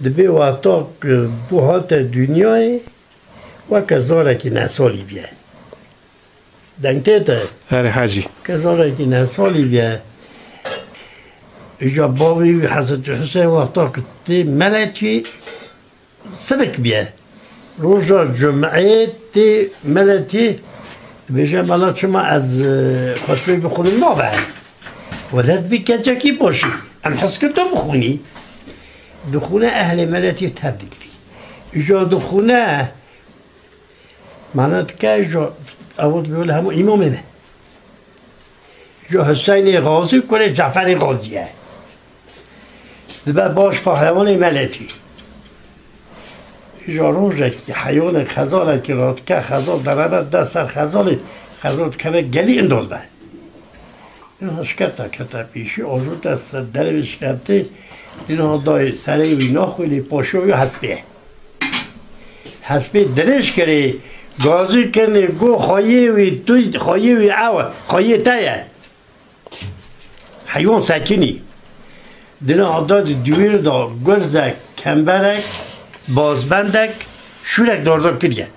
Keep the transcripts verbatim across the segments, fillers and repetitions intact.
Dibê wexta ku bû hate dinyayê, weke zarekî neh salî bûye. Deng tê te? Erê hecî. Ke zarekî neh salî bûye. Îja bavê wî Hezretî Husên wexta ku tê meletî, sivik bûye. Roja cumeyê tê meletî, dibêje, mala çima ez, e, xutbê bixwînim nabe. Welat bî keçekî boşî. Em hez kir tu bixwînî. Dixwîne ehlê meletî tev digirî. Îja dixwîne, mana dike, îja ew dibê wele hemû îmamê me. Ji Huseynê Xazî kurê Ceferê Xazî ye. Dibe baş pehlewanê meletî. Îja rojekî heywanek xezarekî radike, xezal derebe de ser xezalê, xezal dikeve gelî indo dibe. Niha şikefta kete pêşî, ajote ser dervê şikeftê, dîna dayê serê wî naxwînê, paşo wî hespê ye. Hespê dirêj kirê, gazî kirinê, go, xweyê wî tu, xweyê wî ew e, xweyê te ye. Heywan sekinî. Dina hada di dûr de gurzek, kemberek, bazbendek, şûrek darda kiriye.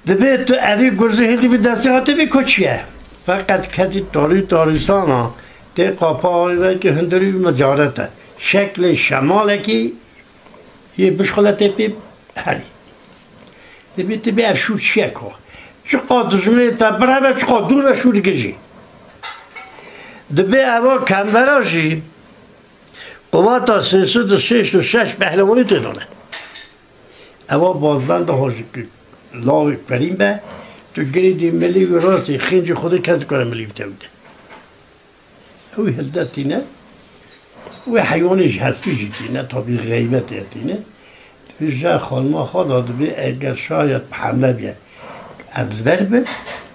Dibê tu evî gurzî hildî bi destê hatî bî koçiye. Feqet ketî tarî tarîsana tê qapa wekî hundirî micarete. Şeklê şemalekî yê bişxuletê pê herî. Dibê tu bê ev şûr çi ye ko? Çiqa dijminê te bireve, çiqa dûr ve şûr digijî. Dibê eva kembera jî quwata sê sed û şêst û şeş pehlewanî tê de ne. Eva bazbenda xwe ji lawê kurîn be, tu girêdî milî wî rastî, xêncî Xwedê kes dikare milî wî tewde. Ew ê hilde tîne, wê heywanê ji hespî jî tîne, tabî xeybetê tîne. Dibê ji xanima xwe de dibê eger şayet bi hemle bîye, ez li ber bim,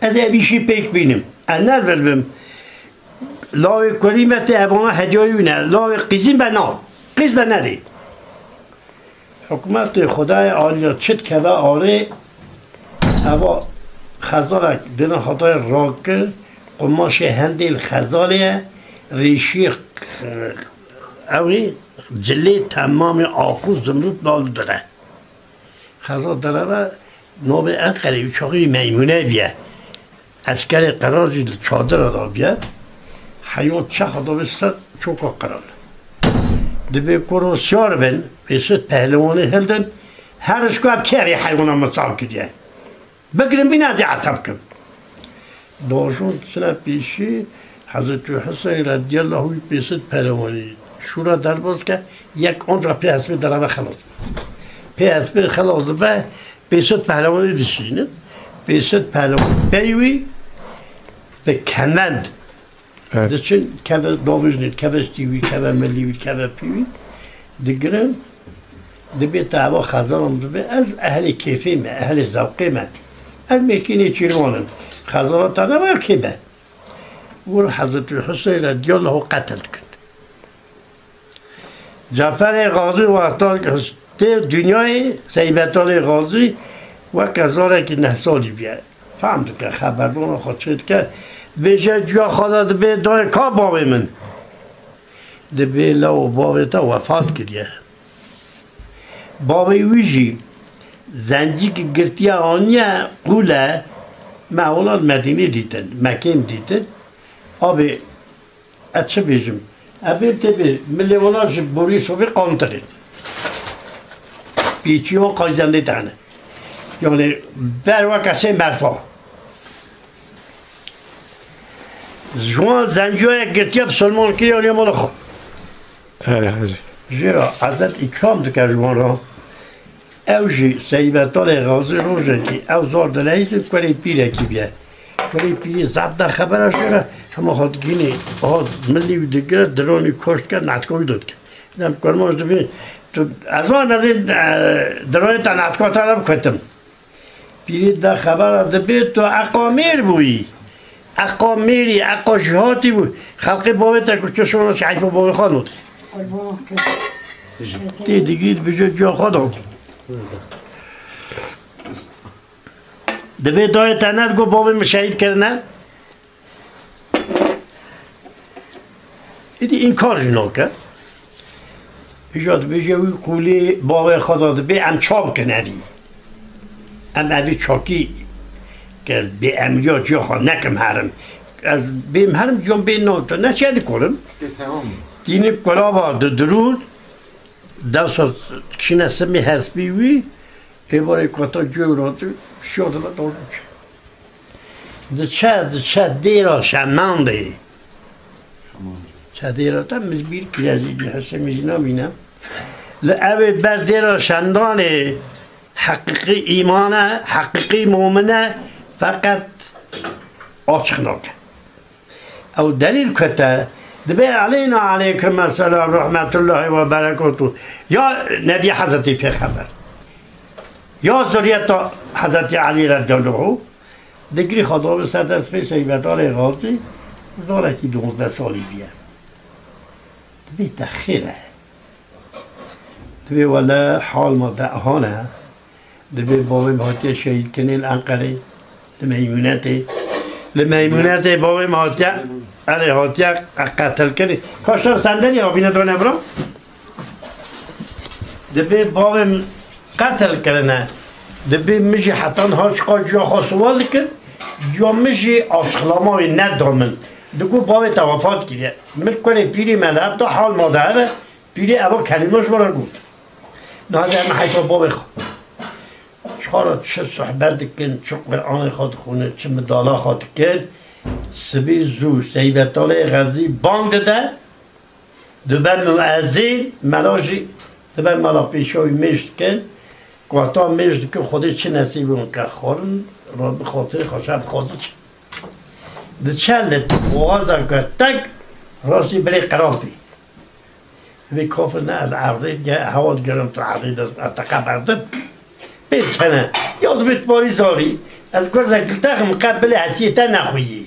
ez ê ev îşî pêk bînim. Ez ne li vir bim. Lawê kurî me tê evana hediyayê wî ne. Lawê qîzîn be na. Qîz be nedê. Hikûmetê Xwedayê alî ya çi dikeve arê, eva xezalek dina Xwedayê rakir, qumaşê hendê li xezalê ye, rêşî, ew ê cilê temamê axû zimrût lal dire. Xezal dereve navê Enqerê wî çaxî Meymûne bîye. Eskerê qerar jî li çadira de bîye. Heywan çaxa da bê ser çoka qeral. Dibê kuro siyar bin, Bêsit pehlewanê hildin, her ji ku ev kevê heywana min çav kiriye. Bigirin bîne ez ê ete bikim. Dajon çine pêşî, Hezretî Huseyn rediyallahu wî Bêsit pehlewanî şûra derbas ke, yek anca pê hespê dereve xelas. Pê hespê xelas dibe, Bêsit pehlewanî dişînin. Bêsit pehlewan pey wî bi kemend Evet. diçin, keve davijnê, keve stî wî, keve milî wî, keve pî wî digirin. Dibê te eva xezalan dibê, ez ehlê kêfê me, ehlê zewqê me. Ez mêkînê çîrvan im. Xezala te ne waya kê be. Wir Hezretî Huseyn rediyallahu qetil dikin. Caferê Xazî wexta tê dinyayê, Seybetalê Xazî weke zarekî neh salî bûye. Fehm dike, xeberdana xwe çê dike. Bêje cuya xwe de dibê dayê ka bavê min. Dibê lew bavê te wefat kiriye. Bavê wî jî zencîkî girtiye aniye qûle, me wela li Medînê dîtin, Mekê min dîtin. Abê, ez çi bêjim? Ebê tê bê, milê wela ji borî sobê qantirê. Pîçiyon qayzendê te hene. Yani ber weke sê merfa. Ji wan zenciya yek girtiye bi Solman kiriye û lê mala xwe. Erê hecî. Jê re ezet îkram dike ji wan re. Ew jî Seybetalê Xazî rojekî ew zor dileyîzin kurê pîrekî bûye. Kurê pîrî zaf da xebera jê re, hema hat gînî, hat milî wî digire, dironî koş dike, natka wî dot dike. Dem kurmanc dibê, tu, ez wan nezî, e, dironê te natka te re biketim. Pîrê de xebera dibê tu eqa mêr bûyî. Eqa mêrî, eqa jîhatî bû. Xelqê bavê te ku çi şona şehîfa bavê xwe not. Qurban kir. Tê digirî dibêje ciya xwe da. Dibê dayê te nedigo bavê min şehîd kirine. Îdî înkar jî nake. Îja dibêje wî qûlê bavê xwe da dibê em ça bikin evî. Em evî çakî ke bê emriya ciya xwe nekim herim. Ez bêm herim ciyan bê na tu neçe dikorim. Tê temam. Tînik kulava di dirûn, dewsa kişîne simê hespî wî, êvarê kota cû ratu, şiyo dibe dozû çi. Diçe, diçe dêra Şemandê. Çe dêra te min bîr kiriye zî, hesê min jî namîne. Li ew ê ber dêra Şendanê heqîqî îman e, heqîqî momin e, feqet açiq nake. Ew delîl kete, dibê eleyna eleykum esselam rahmetullahi ve berekatuh. Ya Nebî Hezretî Pêxember. Ya zuriyeta Hezretî Elî radiyallahu, digirî xwe davê ser dest pê Seybetalê Xazî, zarekî duwazdeh salî bîye. Dibê te xêr e. Dibê wele hal ma de ahan e. Dibê bavê min hatiye şehîdkirinê li Enqerê, li Meymûnetê. Li Meymûnetê bavê min hatiye, erê, hatiye qetilkirin. Ka şer sendelî avîne dane bira. Dibê bavê min qetil kirine. Dibê min jî heta niha çiqa cuya xwe siwaz dikin. Cuya min jî açıklama wê neda min. Digot bavê te wefat kiriye. Min kurê pîrê me li hevda hal ma de hebe. Pîrê eva kelîme ji we re got. Niha de em heyfa bavê xwe. Ji xwe re çi sohbet dikin, çi Qur'anê xwe dixwînin, çi midala xwe dikin. Sibê zû Seybetalê Xezî bang dide. Dibe muezîn, mela jî dibe mela pêşiya wî mêj dikin. Ku heta mêj dikin, Xwedê çi nesîbê wan ke xwarin, Rabbi xatirê xwe şer dixwazin çi. Diçe li boğaza ke tek rastî birê qral tê. Dibê kafir ne ez erdê, ge hewa digerim tu erdê dest ez te qe berdim. Pê çene, ya dibê tu barî zarî, ez gurzek li te xim qe bilê hesiyê te nexwiyî.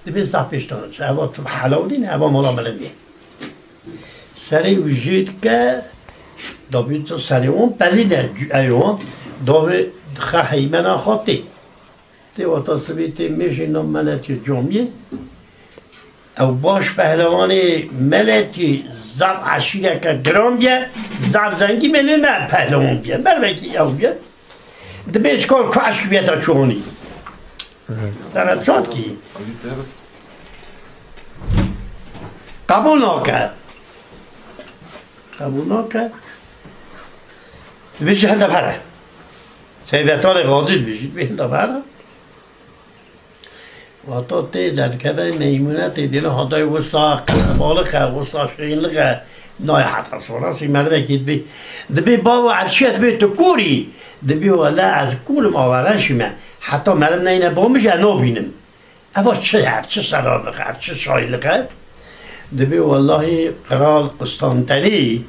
Dibê zaf pêştan çi, eva tu helawlî ne, eva mala mirinê. Serê wî jê dike, dabî tu serê wan pelî ne, eyo, davê dixe heymena xwe tê. Tê wata sibê tê mêjê nav meletê camiyê. Ew baş pehlewanê meletê zaf eşîreke giran biye, zaf zengî bê lê ne pehlewan biye. Mervekî ew biye. Dibê ji kar ku eşk biye ta çûnî. Te re çat kî. Qebûl nake. Qebûl nake. Dibêje hende pere. Seybetalê Xazî dibêjî, dibê hende pere. Wata tê derdikeve Meymûnetê dêne hadayê wisa qerebalix e, wisa şênlix e, nayê heta sonrasî merivekî dibê. Dibê bavo ev çi ye? Dibê tu kûr î? Dibê wele ez kûr im, avare şîme. Heta meriv neyne bo min jî ez nabînim. Eva çi ye? Ev çi serabix e? Ev çi şaylix e? Dibê wellahî qral Qustantenî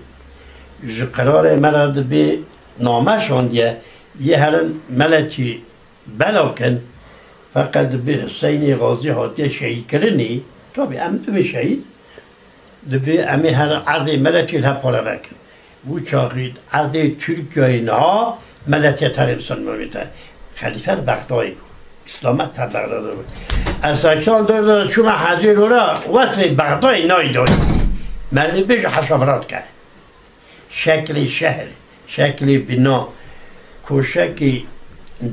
ji qiralê me re dibê name şandiye, yê herin melekî bela kin, feqet dibê Huseynê Xazî hatiye şehîdkirinî, tabî em dibê şehîd, dibê em ê her erdê melekî li hev pareve kin. Wî çaxî erdê Tirkiyeyê niha meletiye tenê misilmanî te. Xelîfe li Bexdayê bû. Îslamet te Bexdayê bû. Ez seksan dor de çûme hecê rora wesfê Bexdayê nayî dayî. Merdê bêje heşa virat ke. Şeklê şehrê, şeklê bina, koşekê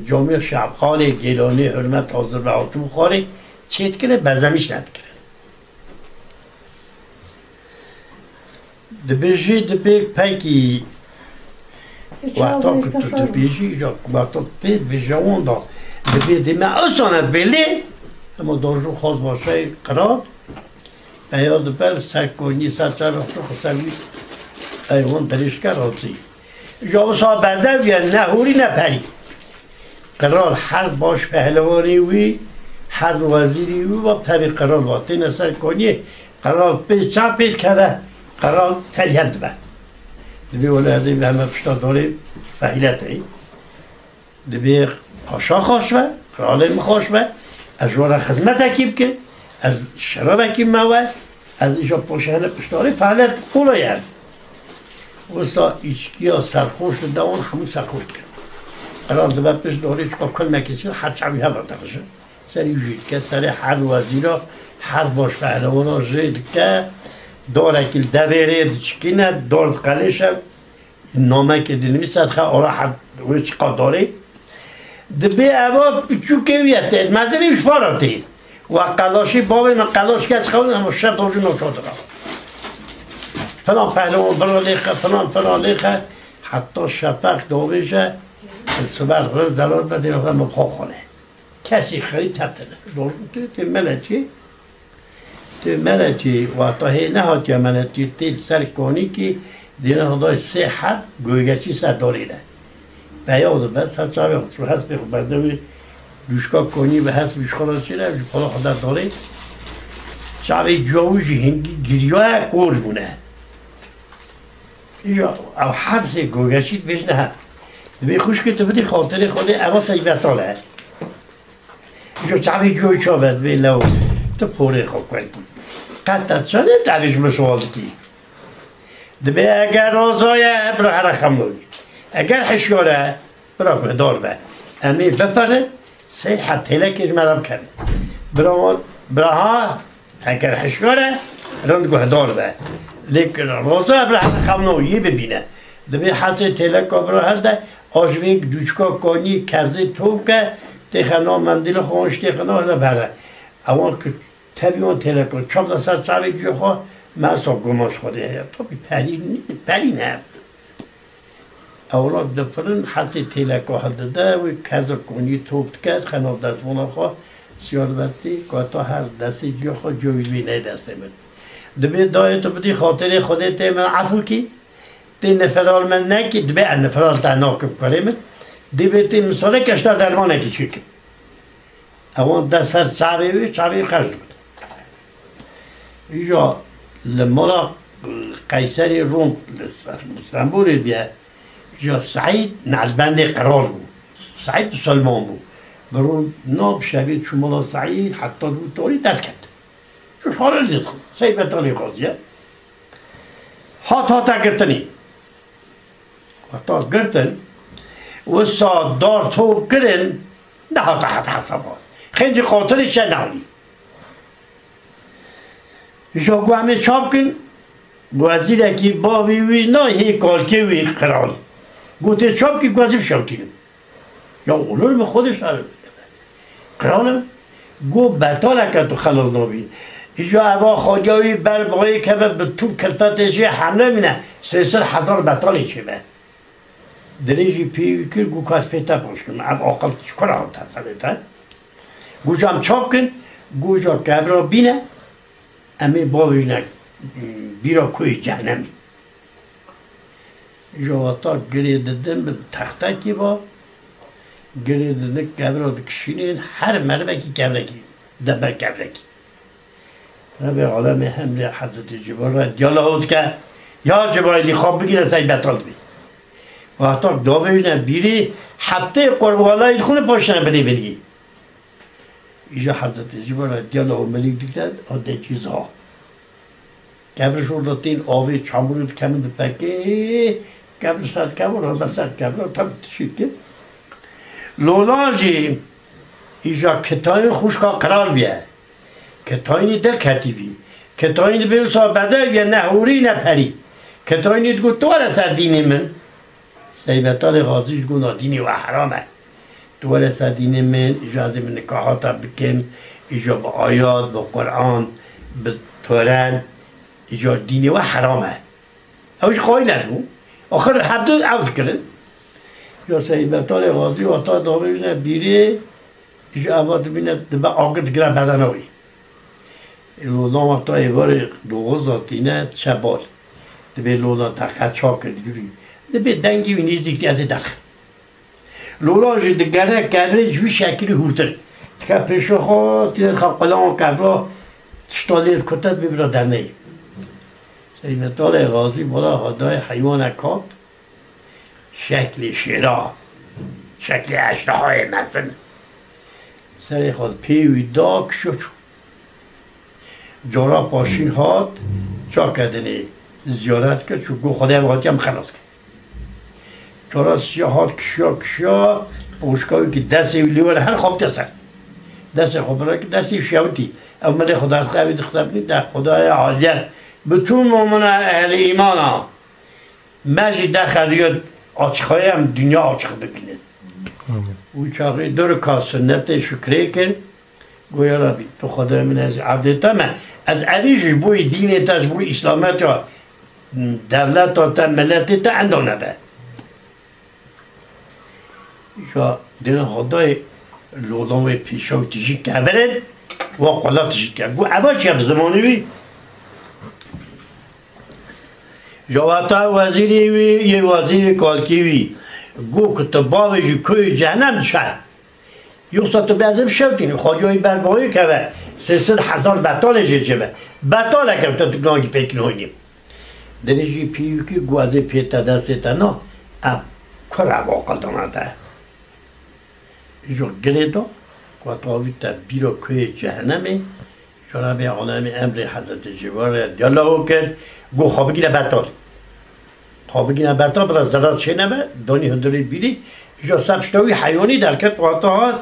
Camî Şevqalê Gêlanî, Hurmet Hazir ve Hatû Buxarê çêdikire, bezemîş nedikire. Dibêjî, dibê pekî wexta ku tu dibêjî, ya wexta tê dibêje wan da, dibê dê me ew sanet bê lê, hema dajû xaz başey qiral, peya dibe li ser konî, ser çar wexta xwe ser wî eywan dirêj ke razî. Îja wisa berdew ye, ne hûrî ne perî. Qral her baş pehlewanê wî, her wezîrê wî va tevî qral va. Têne ser koniyê, qral pê ça pê dikeve, qral tevî hev dibe. Dibê wele ez ê heme pişta dorê fehîletê. Dibê paşa xweş be, qralê min xweş be, ez ji we re xizmetekî bikim, ez şerabekî me we, ez îja paşa hene pişta dorê fehîlet qolo ye. Wisa îçkiya serxoş dide wan, hemû serxoş dikin. Qral dibe pişt dorê çiqa kulmekî çi, her çavî heva dixije. Serî wî jê dike, serê her wezîra, her baş pehlewana jê dike. Dorekî li devê rê diçikîne, dor diqelêşe, namekê dinivîse dixe ora her wê çiqa dorê. Dibê eva piçûkê wî ye, tê mezinî wî ji para tê. We qelaşî bavê min qelaş kes xewin, hema şev dojî navşa dira. Filan pehlewan bira lêxe, filan, filan lêxe. Heta şefeq davêje, siber rind zelal be, dê min xwe xane. Kesî xerîb teptine. Dor tê, tê meleçî. Tê meleçî, wata hê nehatiye meleçî, tê li ser konîkî, dêne xwe dayê sê heb, goygeçî ser dorê de. Beyaz dibe, ser çavê xwe, çû hespê xwe berde wê, dûşka konî bi hespî ji xwe re çêne, ji xwe re xwe da dorê. Çavê ciya wî jî hingî giriyaye, kor bûne. Îja ew her sê gogeşî dibêjne he. Dibê xwişkê tu bidî xatirê xwe lê eva seybetal e. Îja çavê ciya wî çav e, dibê lew tu porê xwe kuerkî. Qet te çav e, çavê ji min sual dikî. Dibê eger roza ye, bira here xemlo. Eger hişyar e, bira guhdar be. Em ê bifirin, sey heb têlekê ji me re bikerin. Bira wan, bira ha, eger hişyar e, rind guhdar be. Lê roza bira here xemlo, yê bibîne. Dibê hesê têleka bira herde, a ji vê dûçka kanî kezê tok e, têxe nav mendîlê xwe, wan ji têxe nav herde bere. Ewan ki Tevî wan têleka çap da ser çavê cihê xwe, me esa guma ji Xwedê heye. Tabî perî nî, perî ne. Ewla difirin, hesê têleka hildide, wê keza konî top dike, dixe nav destmala xwe, siyar vetî, kata her destê cihê xwe, cihê wî neyê destê min. Dibê dayê tu bidî xatirê Xwedê tê min efû kî, tê nifiral min nekî, dibê ez nifiral te nakim kurê min. Dibê tê min sade keşta dermanekî çêkim. Ewan de ser çavê wê, çavê xeş dibin. Îja li mala Qeyserê Rom, li Stenbolê bûye, îja Seîd nalbendê qral bû. Seîd Musulman bû. Bi rû nav şevê çû mala Seîd, heta dû torî derket. Ji xalê lê dixwe, Seybetalê xwaziye. Hat hate girtinî. Heta girtin, wisa dar top kirin, nehate het hesaba. Xêncî qatilê şe newlî. Ji ku em ê çap kin, wezîrekî bavî wî nayê hê kalkê wî qral. Gotê çap kî ku ez ê bişewtînim. Ya olur mu Xwedê şer? Qiralim, got betaleke tu xelas nabî. Îca eva xwediya wî ber bayê keve bi tû kilfetê jê hemle mîne, sê sed hezar betalê çêbe. Dilê jî pê wî kir, got ka ez pê te baş kim. Ev aqil ji ku re hate serê te? Got em çap kin, got ja kevra bîne, em ê bavêjine bîra koyê cehnemî. Ji wexta girê didin bi textekî va, girê didin kevra dikişînin, her merivekî kevrekî, de ber kevrekî. Rebê alemê hemrê Hezretî Cibrîl re diyala ew dike, ya Cibrîlî xwe bigire sey betal dibî. Wexta davêjine bîrê, heftê qurbalayî dixwine paşine binê binî. Îja Hezretî Cibrîl re diyala ew milî dike, a dekî za. Kevir ji orda tên avê çamurê dikemin dipekê, kevir ser kevir, hember ser kevir, tam tişî dike. Lolan jî îja Kitayîn xwişka qral bûye. Kitayînî derketî bî. Kitayînî bê wisa bedew ye, ne hûrî ne perî. Kitayînî digot, tu were ser dînê min. Seybetalê Xazî ji gona dînê we heram e. Tu were ser dînê min, îja ez ê min nikahata bikim, îja bi ayat, bi Quran, bi tören, îja dînê we heram e. Ew jî qayîl nebû. Axir hevdu ew dikirin. Ya Seybetalê Xazî wata davêjine bîrê, îja eva dibîne dibe agir digire bedena wî. Lolan wexta êvarê doxuz da tîne diçe bal. Dibê Lolan te qet çap kir dûrî. Dibê dengê wî nêzîk tê ez ê derxim. Lolan jî digere kevrê ji vî şekilî hûrtir. Dike pêşa xwe, tîne dixe qulan kevra tişta lê dikute dibê bira derneyê. Seybetalê Xazî bala xwe dayê heywanek hat. Şeklê şêra, şeklê eşrehayê mezin. Serê xwe pê wî da kişo çû. Cara paşîn hat, çake dinê ziyaret kir, çû got, Xwedê ev hatiye min xelas kir. Cara siya hat kişiya, kişiya, poşka wî ki destê wî lê were her xafte ser. Destê xwe bira ki destê wî şewitî. Ew milê xwe derdixwe, ew ê dixwe binî, de Xwedaya Aliye Bütün mumina ehli îmana, me jî derxe diyo açıkayem dünya açık bibînin. Amîn. Û çaxê dur ka sünnetê şükrê kir, got, ya Rebî, tu Xwedayê min, ez erdê te me, ez evî ji bo dînê te, ji bo îslametiya dewleta te, miletê te endo nebe. Îja dêna Xwedayê lolan wê pêşa wî tijî kevirin, wa qula tijî ke. Got, eva çi ye bi zimanê wî? Îja weta wezîrê wî, yê wezîrê kalkê wî. Got ku tu bavê ji koyê cehennem dişe. Yoksa tu bi ez ê bişewtînî, xwediyayî ber bavê keve, sê sed hezar betalê jê çêbe. Betaleke tu tu nagî pêk nayînî. Dinê jî pî wî kî got, ez ê pê te destê te na, ev kur ev aqil dana te. Îjo girê da, got, avî te bîra koyê cehenemê, ji Rebê alemê emrê Hezretê Cebraîl re diyalogo kir, got, xwe bigîne betal. Xwe bigîne betal, bila zerar çê nebe, danî hundirê bîrî, îja ser pişta wî heywanî derket, wata hat,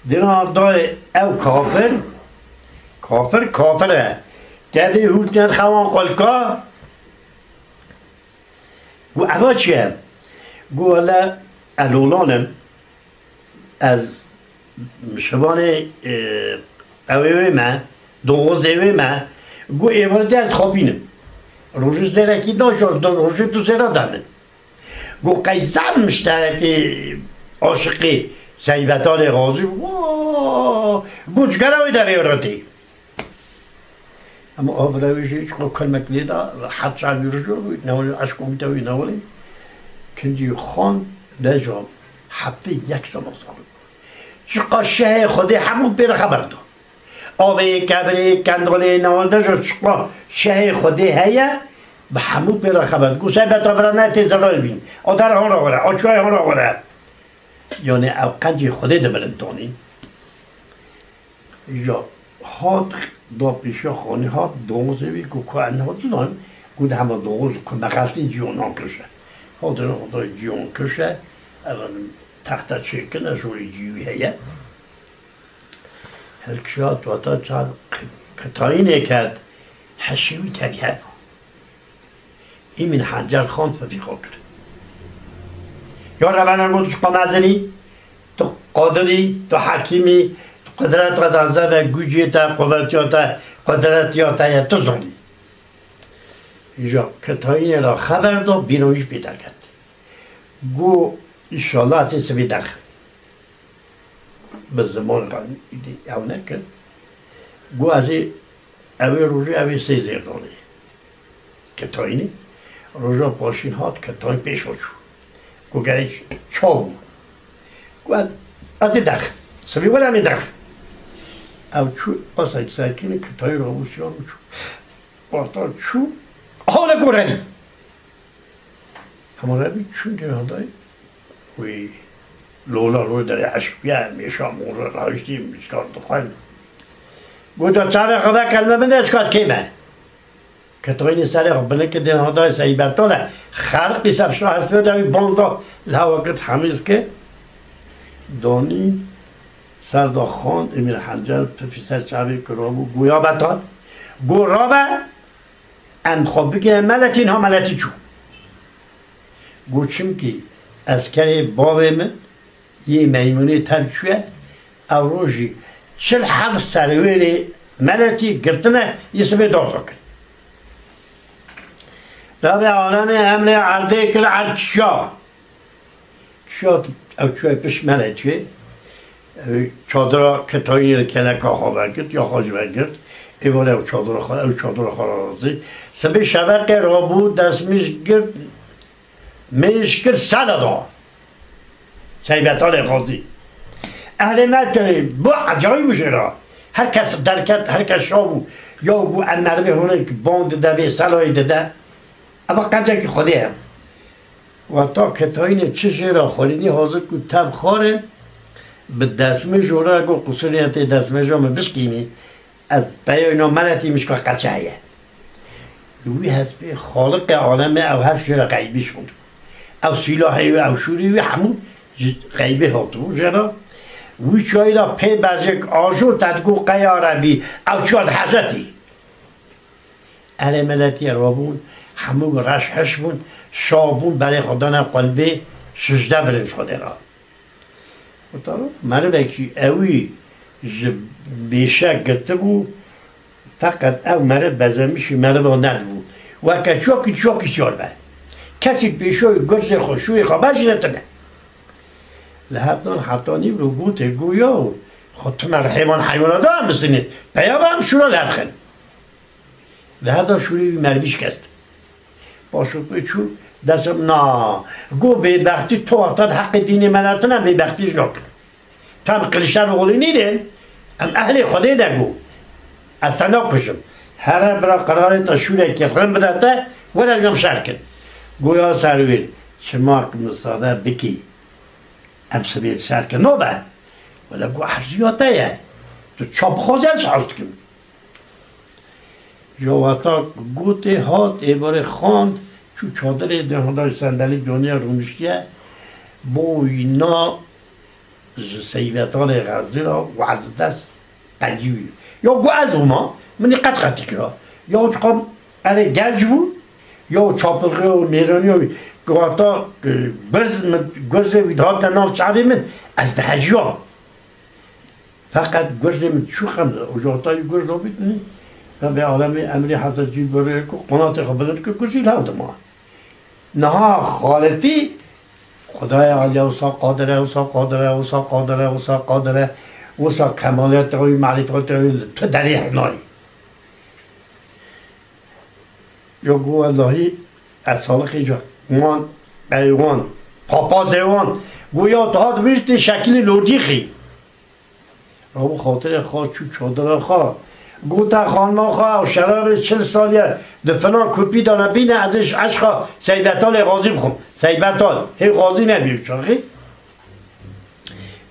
dêna dayê ew kafir, kafir, kafir e. Tevlî hûr têne xewan qulka. Got, eva çi ye? Got, wele ez lolan im. Ez mişivanê, e, ewê wê me, doxozê wê me. Got, êvarê de ez dixapînim. Rojê zêrekî da, ji du rojê du zêra da min. Got, qey zaf mişterekê aşiqê Seybetalê Xazî, wa! Got, cigera wê derê re tê. Ama avira wî jî çiqo kelmek lê da, her çar yûrij û newlê eşq û te wî newlê. Kincî xan de jo heftê yek sala sal. Çiqa şehê Xwedê hemû pê re xeber da. Avê, kevirê, kendolê, newlê de jo çiqa şehê Xwedê heye, bi hemû pê re xeber. Got, Seybeta vira ne tê zerrê bîn. O der hon ra were, o çuway hon ra were. Yani ew qencî Xwedê dibirin tonî. Ya hat da pêşiya xanî hat, doxozê wî ku, ku em hat zinan, ku di hema doxoz ku mexeltîn cîyon nan kişe. Hat zinan hat cîyon kişe, ev texte çêkine, şorî cî wî heye. Her kişa hat wata çar qi-, qitayînê ket, heşê wî tevî hebû. Îmîn Hencer xan fifî xwe kir. Ya Rebana got, tu çiqa mezin î, tu qadir î, tu hekîm î, tu qudreta te zêde, gucê te, quvetiya te, qudretiya te ye, tu zanî. Îja kitayînê re xeber da, bîna wî jî pê derket. Got, înşallah ez ê sibê derxim. Bi ziman ew nekir. Got, ez ê, ew ê rojê ew ê sê zêr danê. Kitayînê. Roja paşîn hat, kitayîn pêşa çû. Got, gerek çaw bû. Got, ez, ez ê derxim. Sibê were em ê derxin. Ew çû, qasek sekînî kitayî rabû siyar û çû. Wexta çû, hale got, Rebî. Hema Rebî çû dêna dayê, wî lolan wê derê eşq bûye, mêşa mor re rahiştî, mîskar dixwend. Got, çavê xwe veke li me bide, ez çiqas kêm e. Kitayînê serê xwe bilind kir dêna dayê Seybetal e. Xeriqî ser pişta hespê de wî banda li hewa girt hemîz kir. Danî ser da xan, Îmîn Hencer pifî ser çavê kir rabû, got, ya Betal. Got, rabe. Em xwe bigire meletî, niha meletî çû. Got, çimkî eskerê bavê min yê Meymûnê tev çûye, ew rojî çil heft serwêrê meletî girtine, yê sibê darda kir. Rabê alemê emrê erdê kir, erd kişiya. Kişiya ew çûye pişt meletiyê. Ew çadira kitayînê li keleka xwe vegirt, ya xwe jî vegirt. Êvarê ew çadira xwe, ew çadira xwe re razî. Sibê şeveqê rabû, destmêj girt, mêj kir, sela da. Seybetalê Xazî. Ehlê me tê, bu ecayî bû jê re. Her kes derket, her kes şa bû. Ya bû em merivê hûn ê ki bang dide vê selayê dide. Eva qencekî Xwedê ye. Wexta kitayînê çi jê re xwirînî hazir ku tev xwarin, bi destmêj û re got, qusûrê tê destmêja min bişkînî, ez peyayna meletî mişka qeçe heye. Li wî hespê Xaliqê alemê ew hesp jê re qeybî şand. Ew sîlahê wî, ew şûrê wî hemû ji qeybê hatibû jê re. Wî çiyayî re pê berjêk ajo te digot, qey ya Rebî, ew çiya dihejetî. Ehlê miletiyê rabûn, hemû reş hiş bûn, şa bûn, berê xwe dane qulbê, sicde birin ji Xwedê re. Û tabi, merivekî ewî ji bêşek girtibû, feqet ew meriv bezemişî meriva nedibû. Weke çiyokî, çiyokî siyar be. Kesî pêşoyê gurzê xwe, şûyê xwe be jî ne tune. Li hevdan heta nîvro gotê, go ya, xwe tune rihê van heywana da em bisinîn. Peya be em şûra li hev xin. Li hevdan şûrê wî merivî şikest. Paşokê çû, dest na. Go bêbextî tu wexta di heqê dînê me ne tune, bêbextî ji nakin. Tam Qilîşeroxlî nînin, em ehlê Xwedê ne go. Ez te nakujim. Here bira qerarê te şûrekî rind bide te, were ji em şer kin. Go ya serwêr, çima ki min sade bikî, em sibê li ser kin. Nabe. Wele go erziya te ye. Tu ça bixwazî ez ji hewl dikim. Ji wexta gotê hat êvarê xand, çû çadirê dê hunda ji sendelî doniya rûniştiye, bo wîna ji Seybetalê Xezî re wez dest qedî wî. Ya got ez bûma, min ê qet qetî kira. Ya çiqam erê genc bû, ya çapilxê û mêraniya wî. Wexta, e, birz min, gurzê wî dihatine nav çavê min, ez dihejiyam. Feqet gurzê min çû xem, û ji wexta wî gurz nabît min, Rebê alemê emrê Hezretî Cîbrîl ku qanatê xwe bilind kir, gurzî li hev dima. Niha xaletî, Xwedayê Alî wisa qadir e, wisa qadir e, wisa qadir e, wisa qadir e, wisa kemaliyeta wî, marîfeta wî li tu derê hinayî. Yo go wellahî, ez salixê ca wan, ey wan, papazê wan, go ya tu hat bîr tê şekilî lordî xî. Rabû xatirê xwe çû çadira xwe. Gote xanima xwe, ew şerabê çil saliye di filan kupî de nebîne, ez ê ji eşqa Seybetalê Xazî bixwim. Seybetal, hê Xazî nebî çaxî.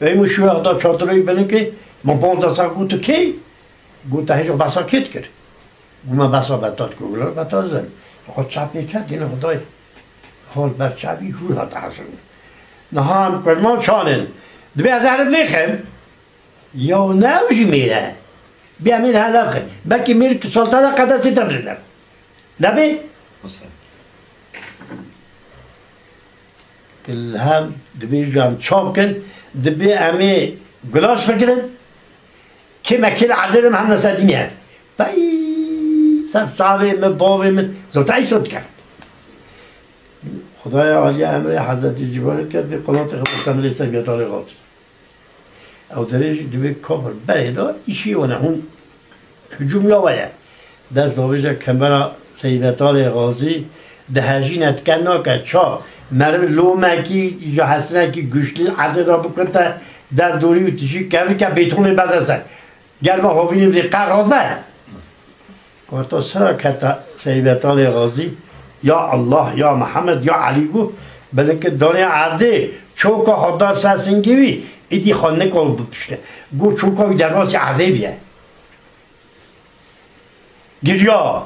Ey min şû wexta çadirê wî bilinkê, min panzdeh sal got, tu kê? Got, te hêja behsa kê dikir? Got, me behsa Betal dikir. Got, Betal zin. Xwe çapê ket, yine Xwedayê. Hol ber çavî hûr hat hesir. Niha em kurman çanin. Dibê ez herim lêxim. Ya ne ew jî mêr e. Bê em mêr helev xin. Belkî mêr ki salta de qedesê te bilinde. Lebê? Li hev dibê ji em çap kin, dibê em ê gulaş bigirin, kê me kê li erdê de me hem nesedîniye. Pey ser çavê min, bavê min, zota îsot dikevin. Xwedaya Aliya emrê Hezretî Cîbarî ket, vê qulatê xwe bi semrê Seybetalê Xazî. Ew derê jî divê kafir berê de îşê wana hûn hicûm ya we ye. Dest davêje kemera Seybetalê Xazî dihejîne dike nake ça meriv lomekî ya hesrekî güçlü erdê de bikute derdorî û tijî kevike bêtonê berde ser. Germa hovînê bidê qer razbe. Karta sira keta Seybetalê Xazî, ya Allah, ya Mihemed, ya Elî got, belike danê erdê, çoka xwe da ser singê wî, îdî xwe nikar bipişte. Got, çoka wî derbasî erdê biye. Giriya.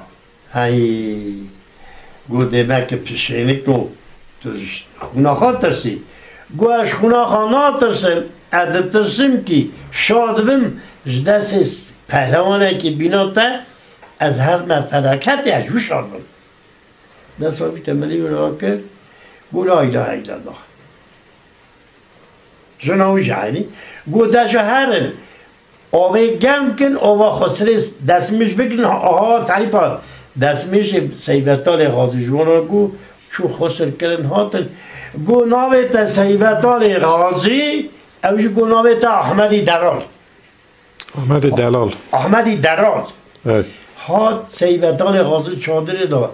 Hey. Got, dê belke pişênik û tu ji xwîna xwe tirsî. Got, ez ji xwîna xwe natirsim, ez ditirsim kî şad bim ji destê pehlewanekî bîna te, ez herme felaketê ez ji wî şad bim. Dest wî temelî wî rakir, got, la îlahe îllallah. Jina wî jî eynî. Got, de ji herin, avê germ kin, ava xwe sirê desmîj bikin, aha terîfa desmîjê Seybetalê Xazî ji wan re got, çû xwe sir kirin hatin. Got, navê te Seybetalê Xazî, ew jî got, navê te Ahmedî Deral. Ahmedê Delal. Ahmedî Deral. Evet. Hat Seybetalê Xazî çadirê da.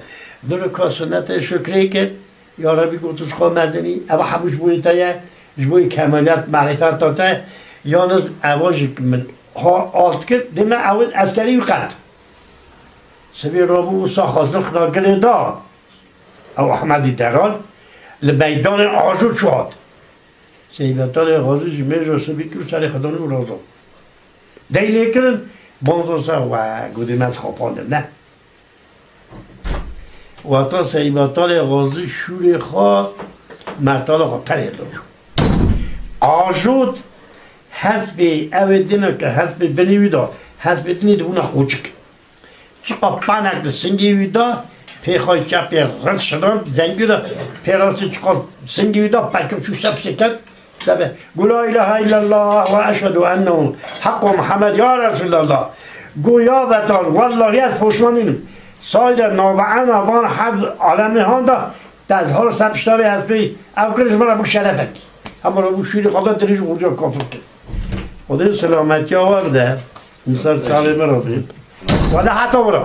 Du rika sunetê şukrê kir. Ya Rebî got, tu ji xwe mezin î. Eva hemû ji bo te ye. Ji bo kemaliyet, marîfeta te. Yalnız eva jî min ha alt kir. Dê me ewil eskerî wî qet. Sibê rabû wisa xwazin xwedagirê da. Ew Ahmedî Deral li meydanê Ajo çû hat. Seybetalê Xazî jî mêja sibî kir û serê xwe danî û raza. Dey lê kirin, banza ser we, godê me ez xapandim, ne? Wexta Seybetalê Xazî şûrê xwe, mertala xwe perê da çû. Ajot hespê, ew ê dine ke hespê binê wî da, hespê dinê dibûna xûçik. Çiqa panek di singî wî da, pê xwe çepê rind şidan, zengî da, pê rastî çiqa singî wî da, pekir çû ser piştê ket, sebe, gu la ilahe illallah ve eşhedû ennehu heqq û Muhammed ya Resulallah. Gu ya vetan, wellahî ez poşman nînim. Sayde nabeena van her alemê han da, te ez har ser pişta vê ez pê, ev kir ji min re bû şerefek. Hema re bû şûrî xwe da dirêj û xurca kafir kir. Xwedê selametiya we bide. Min ser çavê min re bê. Wele heta wira.